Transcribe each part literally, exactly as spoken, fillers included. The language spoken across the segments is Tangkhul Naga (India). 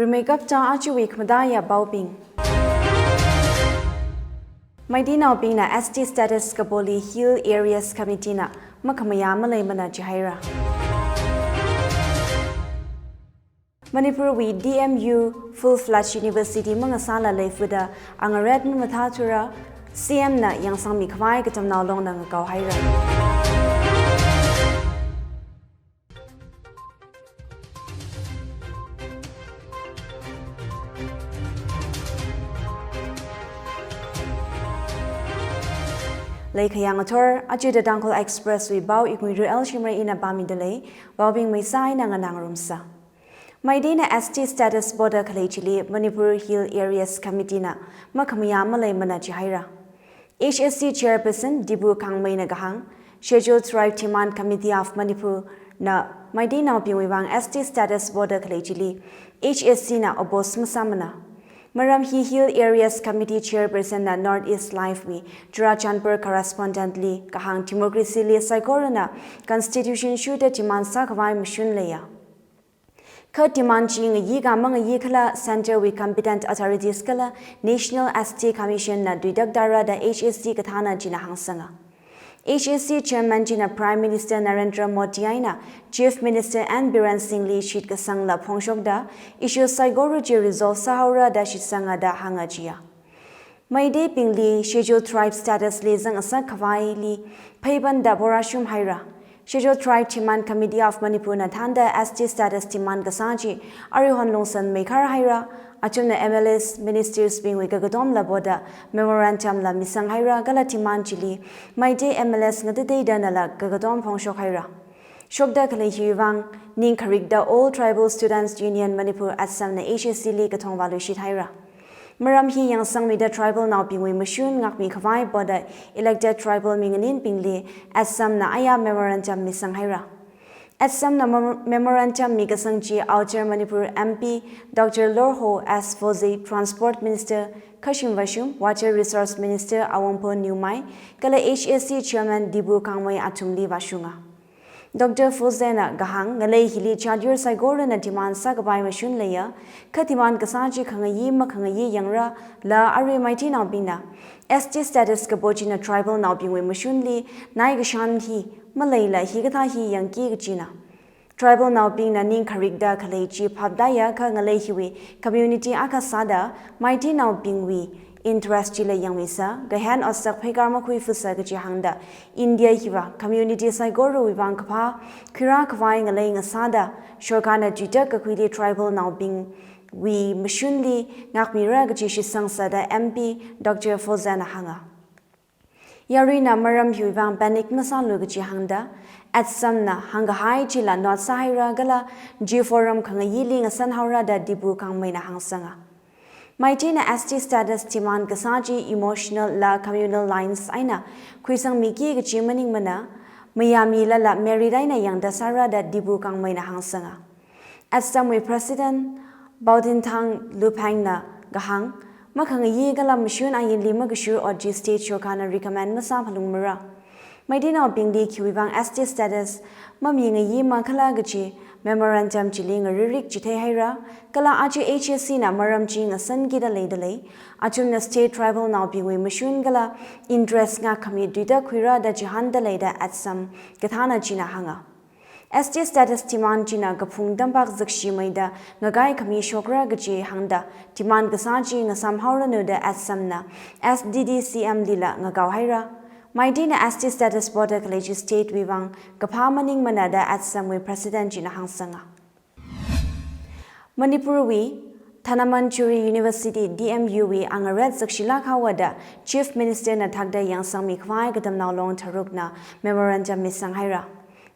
Rimeikapta ajawui khamataiya paobing. Meiteinaobingna S T status kapoli Hill Areas Committee na makhamayā maleimana jihaira. Manipurwui D M U full-fledged university mangasāla leifuda angaret mamathāthura C M na yangsangmi khavai Katamnao Longna ngakao haira. Leikhayang athor, aja The Tangkhul Express wui pao Iknguiru L Shimray ina pāmida lei, paobing maisa ina nganā ngarumsa. Meiteina S T status poda khalei chili Manipur Hill Areas Committee na makhamayā maleimana jihaira. H A C Chairperson Dibu Kangmei na kahāng, Scheduled Tribe Demand Committee of Manipur na Meiteinaobingwui vang S T status poda khalei chili H A C na oppose masāmana. Maram hi Hill Areas Committee Chairperson na North East Live wui Churachandpur correspondent li kahāng democracy li saikorana constitution shuda demand sākhavai mashun leiya. Kha demand chi ngayikha mangayikhala centre wui competent authorities kala National S T Commission na tuitak tara da H A C kathāna china hāngsanga. H A C Chairman china Prime Minister Narendra Modi eina Chief Minister N Biren Singh li shitkasangla phongshokda issue saikora chi resolve sāhaora da shitsanga da hānga jiya. Meiteibingli Scheduled Tribe status li zangngasak khavaili pheipanda porashum haira. Scheduled Tribe Demand Committee of Manipur na thānda S T status demand kasā chi aruihon lungsan meikhar haira. Achumna M L As, ministers bingwui kakatomla poda memorandum la misang haira kala demand chili Meitei M L As ngatateida nala kakatom phongshok haira. Shokda khalei hiwui vang ning kharikda All Tribal Students Union Manipur, ATSUM na H A C li kathong vāluishit haira. Maram hi yangsangmida tribal naobingwui mashun ngakmi khavai poda elected tribal minganinbingli ATSUM na aya memorandum misang haira. ATSUM na mem-, memorandum mikasang chi Outer Manipur M P Doctor Lorho S Foze, Transport Minister Khashim Vashum, Water Resource Minister Awungpho Newmai, kala H A C Chairman Dibu Kangmei athumli vāshunga. Doctor Foze na kahāng, ngalei hili jatyur saikorana demand sākapai mashun leiya, kha demand kasā chi khangayi makhangayi yangra, la arui Meiteinaobingna S T status kapo china tribal naobingwui mashunli nai kashan hi maleila hikathā hi yangki kachina. Tribal naobingna ning kharikda khalei chi phaptaiya kha ngalei hiwui community akha sāda Meiteinaobingwui interest chila yangmisa, kahen otsak pheikar makhuifusa kaji hāngda India hiva community saikorawui vang kaphā khuirā khavai ngalei ngasāda sorkarna tuitak kakhuili tribal naobingwui mashunli ngakmira kaji shitsang sāda M P Doctor Foze na hānga. Yaruina maram hiwui vang panic masālu kaji hāngda, ATSUM na hāngkahai chila note sāhaira kala G forum khangayili ngasan haora da Dibu Kangmei na hāngsanga. Meiteina S T status demand kasā chi emotional la communal lines eina khuisangmiki kaji maningmana, mayāmilala merit eina yangda sāra da Dibu Kangmei na hāngsanga. ATSUM wui President Baudinthang Lupeng na kahāng, makhangayi kala mashun ainli makashur ot chi state sorkarna recommend masāphalungmara. Meiteinaobingli khiwui vang S T status mamingayi makhala kaji memorandum chili ngaririk chithei haira, kala aja H A C na maram chi ngasankida leida lei, achumna state tribal naobingwui mashun kala interest ngakkhami tuitak khuira da chihānda leida ATSUM kathāna china hānga. S T status demand china kaphung tampak zakshi meida ngakai khami shokra kaji hāngda demand kasā chi ngasam haoranu da ATSUM na S T D C M lila ngakao haira. Meiteina S T status poda khalei chi state wui vang kaphā maningmana da ATSUM wui President china hāngsanga. Manipurwui Dhanamanjuri University, D M U wui angaret zakshilāk haowa da Chief Minister na thakda yangsangmi khavai Katamnao Long tharukna memorandum misang haira.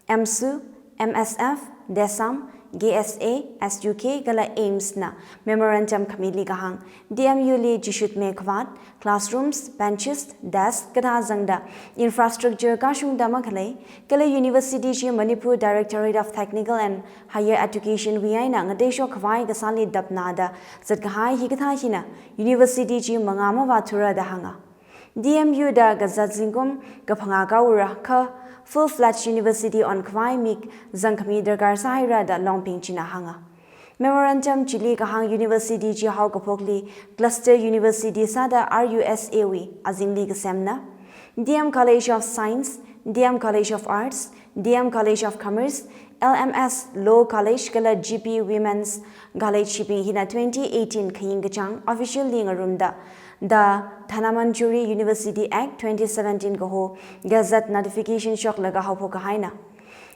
AMSU, M S F, DESAM, K S A, S U K kala AIMS na memorandum khamili kahāng, D M U li chishutme khavāt, classrooms, benches, desk kathā zangda infrastructure kashungda makhalei, kala university chi Manipur Directorate of Technical and Higher Education wui eina ngateishok khavai kasāli dapnada zatkahai hikathā hina university chi mangā mavāthura da hānga. D M U da kazat zingkum kaphangā kaura kha full-fledged university onkhavai mik zangkhami darkar sāhaira da Longbing china hānga. Memorandum chili kahāng university chi haokaphokli cluster university sāda R U S A wui azingli kasemna. D M College of Science, D M College of Arts, D M College of Commerce, L M S Law College kala G P Women's College hibing hina twenty eighteen khaying kachāng officially ngarumda, The Dhanamanjuri University Act twenty seventeen kaho gazette notification shoklaga haophok kahaina.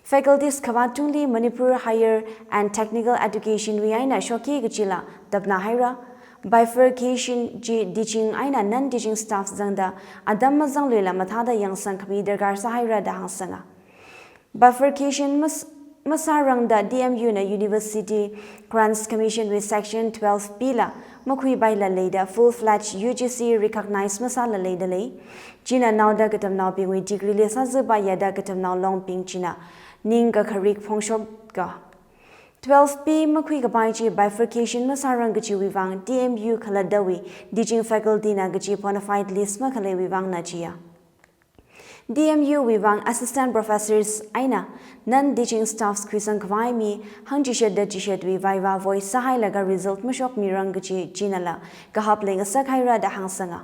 Faculties khavā tungli Manipur Higher and Technical Education wui eina shokki kachila tapna haira. Bifurcation chi teaching eina non-teaching staff zangda atam mazangluila mathāda yangsang khami darkar sāhaira da hāngsanga. Bifurcation mas-, masārangda D M U na University Grants Commission wui Section twelve B la makhuipaila leida full-fledged U G C recognize masāla leida lei. China naoda katamnaobingwui degree li sāzapa yada katamnao longbing china ningkakharik phongshoka. Twelve B makhuikapai chi bifurcation masārang kachiwui vang D M U khalattawui teaching faculty na kachi bona fide list makhaleiwui vangna jiya. D M U wui vang assistant professors eina non-teaching staffs khuisang khavai mi hangchishatda chishatwui viva voice sāhailaga result mashokmirang kachi chinala kahap leingasak haira da hāngsanga.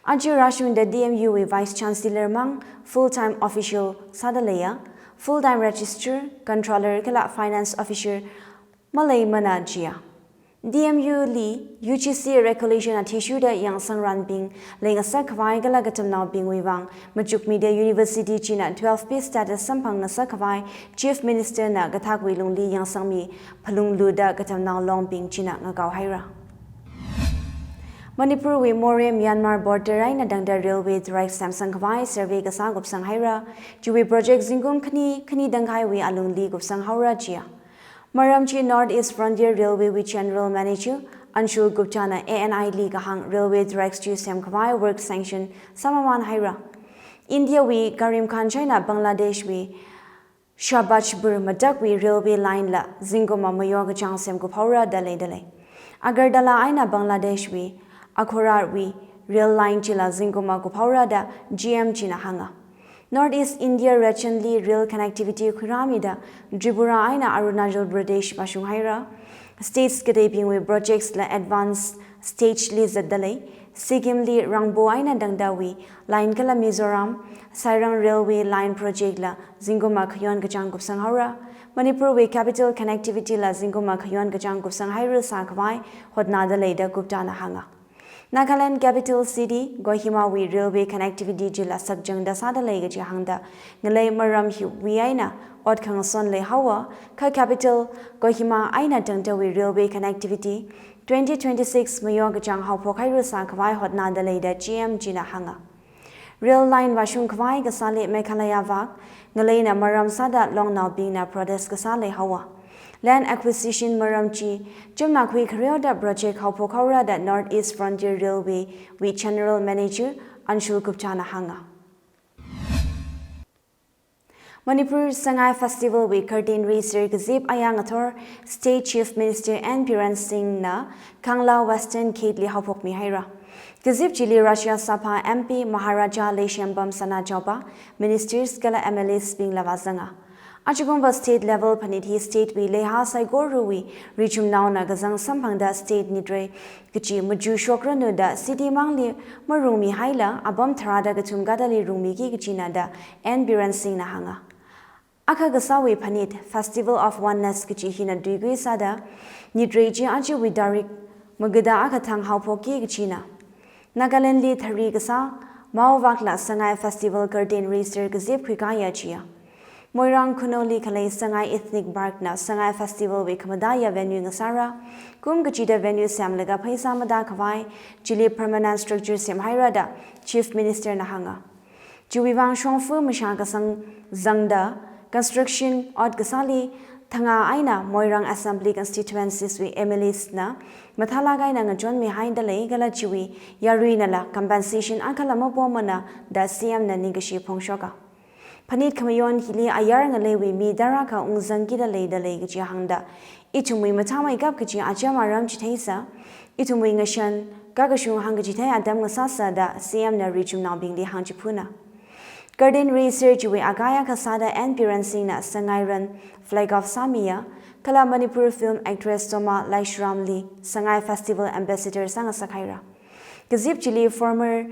Aja rāshungda D M U wui Vice Chancellor mang full-time official sāda leiya, full-time registrar, controller kala finance officer maleimana jiya. D M U li U G C regulation athishurda yangsangranbing leingasak khavai kala katamnaobingwui vang machukmida university china twelve B status samphang ngasak khavai Chief Minister na kathakwui lungli yangsangmi phalungluda katamnao longbing china ngakao haira. Manipur wui Moreh Myanmar border eina tangda railway track semsang khavai survey kasā kupsang haira. Chiwui project zingkum khani, khani tangkhaiwui alungli kupsang haora jiya. Maram chi North East Frontier Railway wui General Manager Anshul Gupta na A N I li kahāng railway tracks chi sem khavai work sanction sāmaman haira. India wui Karimkhan China Bangladesh wui Shahbazpur matakwui railway line la zingkum mayo kachāng semkup haora da leida lei. Agartala eina Bangladesh wui Akhora wui rail line chila zingkum kup haora da G M china hānga. North East India region li rail connectivity khuirāmida Tripura eina Arunachal Pradesh vāshung haira. States kateibingwui projects la advance stage li zatda lei. Sikkim li Rangpo eina tangdawui line kala Mizoram Sairang railway line project la zingkum khayon kachāng kupsang haora. Manipur wui capital connectivity la zingkum khayon kachāng kupsang haira sākhavai hotnada leida Gupta na hānga. Nagaland capital city Kohima wui railway connectivity chila sakchangda sāda lei kaji hāngda, ngalei maram hiwui eina ot khangason leihaowa, kha capital Kohima eina tangdawui railway connectivity twenty twenty-six mayo kachāng haophok haira sākhavai hotnada leida G M china hānga. Rail line vāshung khavai kasāli Meghalaya vak ngaleina maram sāda longnaobingna protest kasā leihaowa. Land acquisition maram chi chumna khui khareoda project haophok haora da North East Frontier Railway wui General Manager Anshul Gupta na hānga. Manipur Sangai Festival wui curtain raiser kazip aya ngathor State Chief Minister N Biren Singh na Kangla Western Gate li haophokmi haira. Kazip chili Rajya Sabha M P Maharaja Leishemba Sanajaoba, ministers kala M L As bingla vāzanga. Achukumva state level phanit hi state wui leiha saikorawui richumnaona kazang samphangda state nitrei kachi machuk shokranu da city mangli marungmi haila apam tharāda kathum katāli rungmiki kachina da N Biren Singh na hānga. Akha kasāwui phanit Festival of Oneness kachi hina tuikui sāda nitrei chi achiwui tarik magada akha thang haophokki kachina. Nagaland li thari kasā Mao vakla Sangai Festival curtain raiser kazip khuikaya chiya. Moirang Khunou li khalei Sangai Ethnic Park na Sangai Festival wui khamataiya venue ngasāra. Kum kachida venue semlaga pheisā matākhavai chili permanent structure semhaira da Chief Minister na hānga. Chiwui vang shongfa mashā kasang zangda construction ot kasāli Thanga eina Moirang Assembly constituencies wui M L As na mathālāk eina ngachonmi haida lei kala chiwui yaruinala compensation akhala mapomana da C M na ningkashi phongshoka. Phanit khamayon hili ayar ngaleiwui mi tarākha ungzangkida leida lei kaji hāngda, ithumwui mathāmeikap kaji acham aram chitheisa, ithumwui ngashan kakashung hāngkachithei atam ngasāsa da C M na richumnaobingli hāngchiphuna. Curtain raiser chiwui akai akha sāda N Biren Singh na Sangai Ran flag off sāmiya, Kala Manipur film actress Soma Laishramli Sangai Festival Ambassador sāngasak haira. Kazip chili former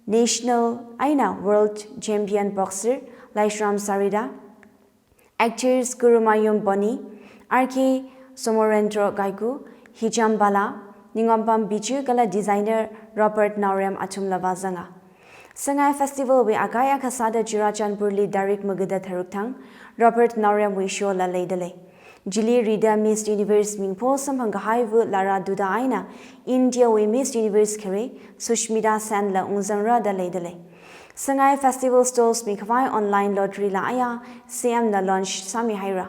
national eina world champion boxer Laishram Sarida, actors Gurumayum Bonnie, R K Somorendro Gaiku, Hijam Bala, Ningompam Biju kala designer Robert Naorem athumla vāzanga. Sangai Festival wui akai akha sāda Churachandpurli tarik magada tharuk thang Robert Naorem wui show la leidalei. Chili rida Miss Universe mingpho samphang kahaiva Lara Dutta eina India wui Miss Universe khare Sushmita Sen la ungzangra da leidalei. Sangai Festival stalls mikhavai online lottery la aya C M na launch sāmi haira.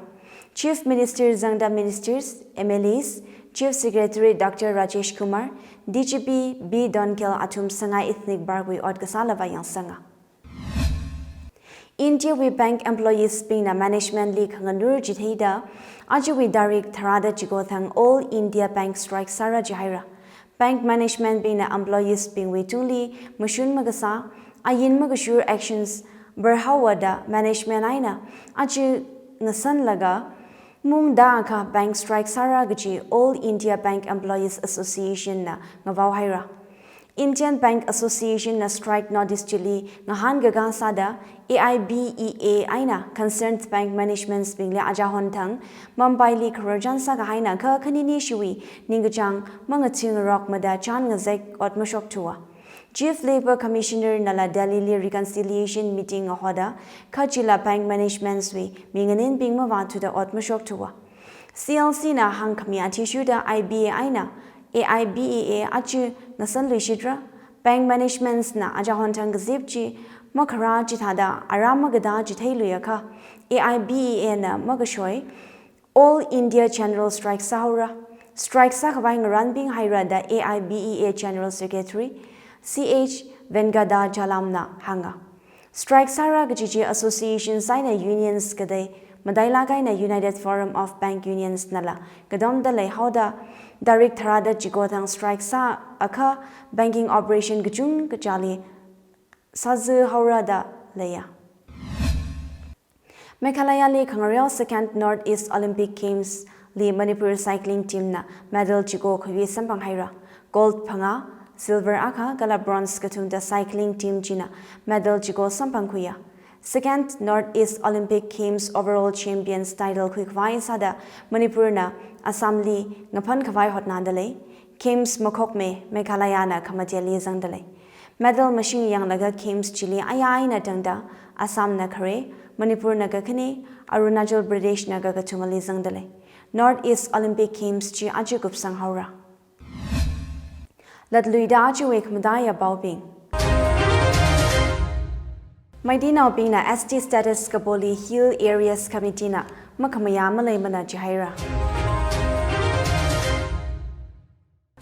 Chief Minister zangda ministers, M L As, Chief Secretary Doctor Rajesh Kumar, D G P B Donkal athum Sangai Ethnic Park wui ot kasāla vāyangsanga. India wui bank employees bingna management li khanganur chitheida, ajawui tarik tharada chiko thang All India Bank strike sāra jihaira. Bank management bingna employees bingwui tungli mashun makasā, ain makashur actions barhaowa da management eina aja ngasanlaga mungda akha bank strike sāra kaji All India Bank Employees Association na ngavao haira. Indian Bank Association na strike notice chili ngahānkakā sāda A I B E A eina concerned bank managements bingli ajahon thang Mumbai li khararchan sākahaina kha khanini shiwui ningkachāng mangathing rokmada chān ngazek ot mashokthuwa. Chief Labour Commissioner nala Delhi li reconciliation meeting ngahoda kha chila bank managements wui minganinbing mavāthuda ot mashokthuwa. C L C na hāngkhami athishurda I B A eina A I B E A aja ngasanluishitra, bank managements na ajahon thang kazip chi makharā chithāda aram makada chitheiluiakha A I B E A na makashoi All India General Strike sāhaora. Strike sākhavai ngaranbing haira da A I B E A General Secretary C H Venkatachalam na hānga. Strike sāra kaji chi associations eina unions katei matailāk eina United Forum of Bank Unions nala katomda leihaoda tarik tharada chiko thang strike sāakha banking operation kachungkha chili sāzāhaora da leiya. Meghalaya li khangareo second North East Olympic Games li Manipur cycling team na medal chiko khuiwui samphang haira. Gold phangā, silver akha kala bronze kathumda cycling team china medal chiko samphangkhuiya. Second North East Olympic Games overall champions title khuikhavai sāda Manipur na Assam li ngaphankhavai hotnadalei. Games makhokmei Meghalaya na khamateli zangdalei. Medal mashing yanglaga Games chili aya eina tangda Assam na khare, Manipur na kakhane, Arunachal Pradesh na kakathumali zangdalei. North East Olympic Games chi aja kupsang haora. Latluida ajawui khamataiya paobing. Meiteinaobingna S T status kapoli Hill Areas Committee na makhamayā maleimana jihaira.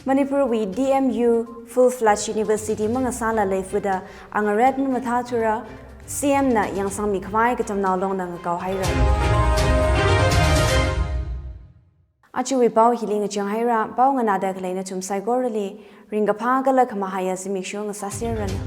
Manipur wui D M U full-fledged university mangasāla leifuda angaret mamathāthura, C M na yangsangmikhavai katamnao longna ngakao haira. Ajawui pao hili ngachang haira, pao nganāda khalei nathum saikorali ringkaphā kala khamahaiya zimiksho ngasāserranu.